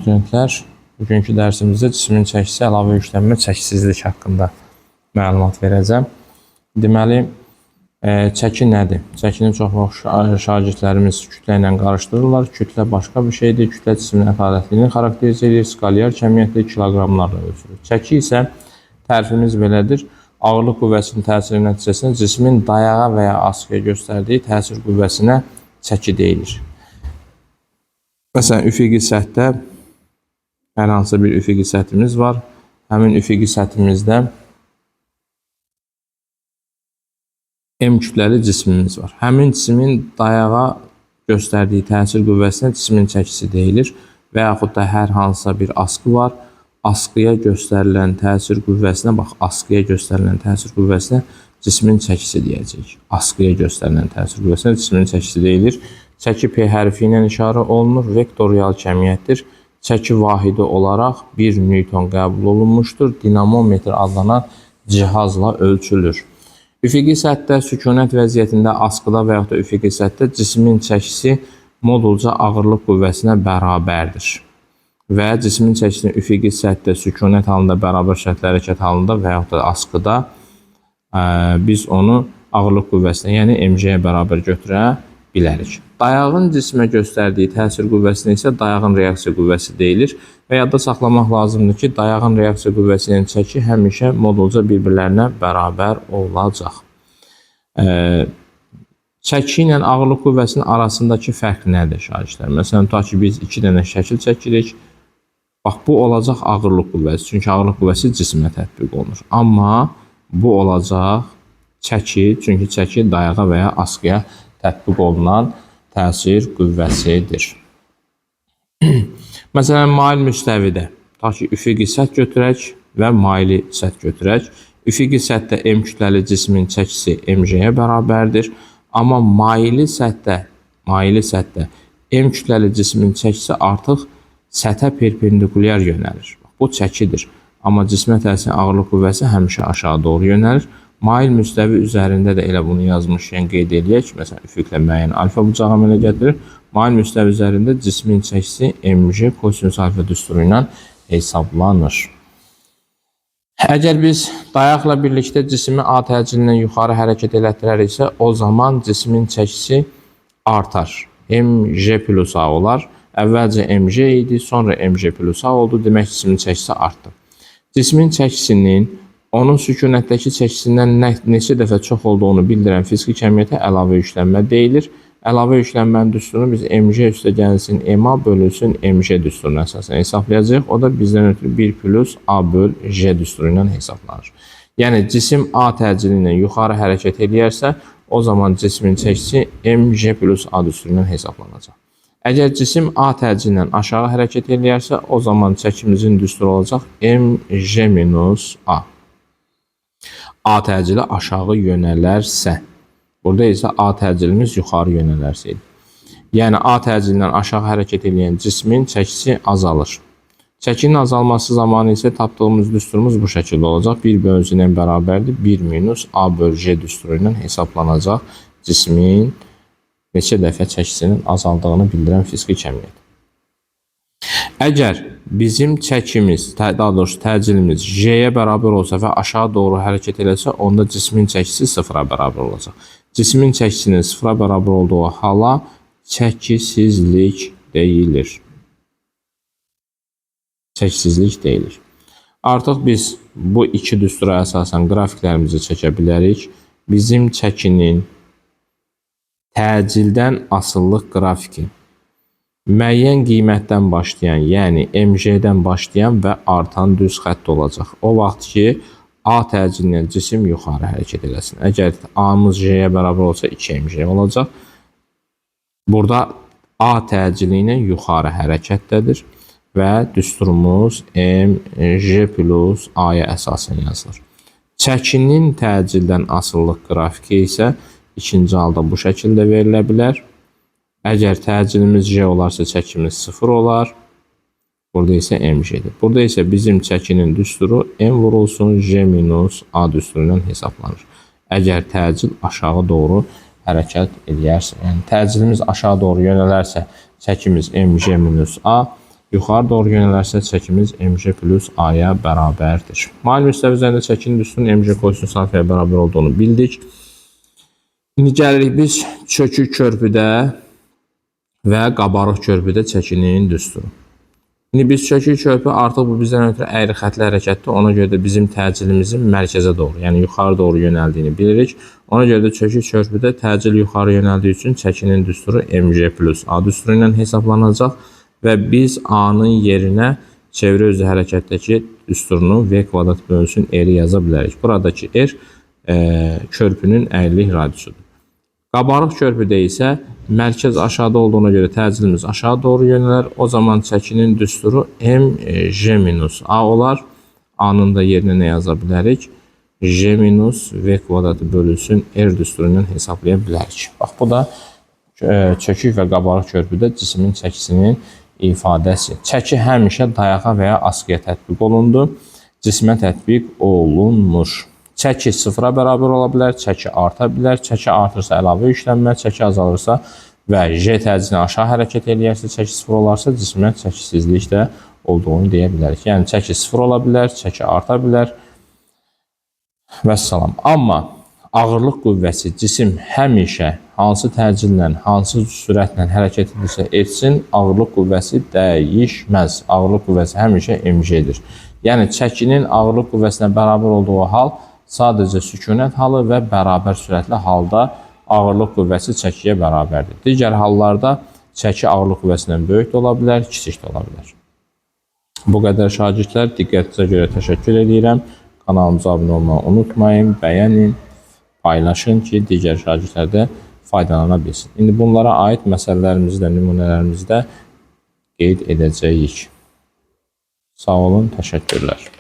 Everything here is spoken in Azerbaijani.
Abituriyentlər, bugünkü dərsimizdə cismin çəkisi, əlavə yüklənmə, çəkisizlik haqqında məlumat verəcəm. Deməli, çəki nədir? Çəkini çox vaxt şagirdlərimiz kütlə ilə qarışdırırlar. Kütlə başqa bir şeydir. Kütlə cismin ətalətliyini xarakterizə edir. Skalyar kəmiyyətli kiloqramlarla ölçülür. Çəki isə tərifimiz belədir. Ağırlıq qüvvəsinin təsiri nəticəsində cismin dayağa və ya askıya göstərdiyi təsir qüvvəsinə çəki deyilir. Məsələn, üfüqi səthdə hər hansı bir üfüqi səthimiz var. Həmin üfüqi səthimizdə M kütləli cismimiz var. Həmin cismin dayağa göstərdiyi təsir qüvvəsinə cismin çəkisi deyilir və yaxud da hər hansısa bir askı var. Askıya göstərilən təsir qüvvəsinə, bax, askıya göstərilən təsir qüvvəsinə cismin çəkisi deyəcəyik. Askıya göstərilən təsir qüvvəsinə cismin çəkisi deyilir. Çəki P hərfi ilə işarə olunur. Vektorial kəmiyyətdir. Çəki vahidi olaraq 1 Newton qəbul olunmuşdur. Dinamometr adlanan cihazla ölçülür. Üfüqi səthdə sükunət vəziyyətində askıda və yaxud da üfüqi səthdə cismin çəkisi modulca ağırlıq qüvvəsinə bərabərdir. Və cismin çəkisini üfüqi səthdə sükunət halında, bərabər şərtli hərəkət halında və yaxud da askıda biz onu ağırlıq qüvvəsinə, yəni mg-yə bərabər götürə bilərik. Dayağın cismə göstərdiyi təsir qüvvəsinə isə dayağın reaksiya qüvvəsi deyilir və yadda saxlamaq lazımdır ki, dayağın reaksiya qüvvəsi ilə çəki həmişə modulca bir-birlərinə bərabər olacaq. Çəki ilə ağırlıq qüvvəsinin arasındakı fərq nədir şagirdlər? Məsələn, tutaq ki, biz iki dənə şəkil çəkirik. Bax, bu olacaq ağırlıq qüvvəsi, çünki ağırlıq qüvvəsi cismə tətbiq olunur. Amma bu olacaq çəki, çünki çəki dayağa və ya askıya tətbiq olunan təsir qüvvəsidir. Məsələn, mail müstəvidə, tutaq ki, üfüqi səth götürək və maili səth götürək. Üfüqi səthdə M kütləli cismin çəkisi mg-yə bərabərdir. Amma maili səthdə M kütləli cismin çəkisi artıq səthə perpendikulyar yönəlir. Bu çəkidir. Amma cismə təsirin ağırlıq qüvvəsi həmişə aşağı doğru yönəlir. Mail müstəvi üzərində də elə bunu yazmışkən qeyd eləyək. Məsələn, üfüqlə müəyyən alfa bucağı əmələ gətirir. Mail müstəvi üzərində cismin çəkisi mg kosinus alfa düsturu ilə hesablanır. Əgər biz dayaqla birlikdə cismi A təcilindən yuxarı hərəkət elətdirəriksə, o zaman cismin çəkisi artar. mg plus A olar. Əvvəlcə mg idi, sonra mg plus A oldu. Demək, cismin çəkisi artdı. Cismin çəkisinin onun sükunətdəki çəkisindən neçə dəfə çox olduğunu bildirən fiziki kəmiyyətə əlavə yüklənmə deyilir. Əlavə yüklənmənin düsturunu biz mg üstə gəlsin ma bölünsün mg düsturuna əsasən hesablayacağıq. O da bizdən ötürü 1 plus a böl j düsturu ilə hesablanır. Yəni, cisim A təcili ilə yuxarı hərəkət eləyərsə, o zaman cismin çəkisi mg plus a düsturu ilə hesablanacaq. Əgər cisim A təcili ilə aşağı hərəkət eləyərsə, o zaman çəkimizin düsturu olacaq mg minus a. A təcili aşağı yönələrsə, burada isə A təcilimiz yuxarı yönələrsə idi. Yəni, A təcilindən aşağı hərəkət eləyən cismin çəkisi azalır. Çəkinin azalması zamanı isə tapdığımız düsturumuz bu şəkildə olacaq. 1 bölünsün M bərabərdir. 1 minus A böl J düsturu ilə hesablanacaq cismin neçə dəfə çəkisinin azaldığını bildirən fiziki kəmiyyət. Əgər bizim çəkimiz, daha doğrusu təcilimiz J-yə bərabər olsa və aşağı doğru hərəkət eləsə, onda cismin çəkisi sıfıra bərabər olacaq. Cismin çəkisinin sıfıra bərabər olduğu hala çəkisizlik deyilir. Çəkisizlik deyilir. Artıq biz bu iki düstura əsasən qrafiklərimizi çəkə bilərik. Bizim çəkinin təcildən asıllıq qrafiki müəyyən qiymətdən başlayan, yəni mg-dən başlayan və artan düz xətt olacaq. O vaxt ki, A təcili ilə cisim yuxarı hərəkət eləsin. Əgər A-mız J-yə bərabər olsa 2mg olacaq. Burada A təcili ilə yuxarı hərəkətdədir və düsturumuz mg plus A-ya əsasən yazılır. Çəkinin təcildən asıllıq qrafiki isə ikinci halda bu şəkildə verilə bilər. Əgər təcilimiz J olarsa çəkimiz 0 olar. Burada isə mg-dir. Burada isə bizim çəkinin düsturu M vurulsun J minus A düsturu ilə hesablanır. Əgər təcil aşağı doğru hərəkət eləyərsə, yəni təcilimiz aşağı doğru yönələrsə çəkimiz mg minus A, Yuxarı doğru yönələrsə çəkimiz mg plus A-ya bərabərdir. Mail müstəvi üzərində çəkinin düsturunun mg kosinüs alfaya bərabər olduğunu bildik. İndi gəlirik biz çökük körpüdə və qabarıq körpüdə çəkinin düsturu. İndi biz çökük körpü artıq bu bizdən ötürü əyri xətli hərəkətdir. Ona görə də bizim təcilimizin mərkəzə doğru, yəni yuxarı doğru yönəldiyini bilirik. Ona görə də çökük körpüdə təcil yuxarı yönəldiyi üçün çəkinin düsturu mg plus A düsturu ilə hesablanacaq və biz A-nın yerinə çevrə üzrə hərəkətdəki düsturunu V kvadrat bölünsün R-i yaza bilərik. Buradakı R körpünün əyrilik radiusudur. Qabarıq körpüdə isə mərkəz aşağıda olduğuna görə təcilimiz aşağı doğru yönələr. O zaman çəkinin düsturu mg minus A olar. A-nın da yerinə nə yaza bilərik? J minus V kvadratı bölünsün R düsturu ilə hesablaya bilərik. Bax, bu da çökük və qabarıq körpüdə cismin çəkisinin ifadəsi. Çəki həmişə dayağa və ya askıya tətbiq olundu. Cismə tətbiq olunmur. Çəki sıfıra bərabər ola bilər, çəki arta bilər. Çəki artırsa əlavə yüklənmə, çəki azalırsa və J təcili aşağı hərəkət eləyərsə, çəki sıfır olarsa cismə çəkisizlik də olduğunu deyə bilərik. Yəni çəki sıfır ola bilər, çəki arta bilər. Vəssalam. Amma ağırlıq qüvvəsi cisim həmişə hansı təcillə, hansı sürətlə hərəkət edirsə etsin, ağırlıq qüvvəsi dəyişməz. Ağırlıq qüvvəsi həmişə mg-dir. Yəni çəkinin ağırlıq qüvvəsinə bərabər olduğu hal sadəcə sükunət halı və bərabər sürətli halda ağırlıq qüvvəsi çəkiyə bərabərdir. Digər hallarda çəki ağırlıq qüvvəsindən böyük də ola bilər, kiçik də ola bilər. Bu qədər şagirdlər, diqqətinizə görə təşəkkür edirəm. Kanalımıza abunə olmağı unutmayın, bəyənin, paylaşın ki, digər şagirdlər də faydalana bilsin. İndi bunlara aid məsələlərimizi də, nümunələrimizi də qeyd edəcəyik. Sağ olun, təşəkkürlər.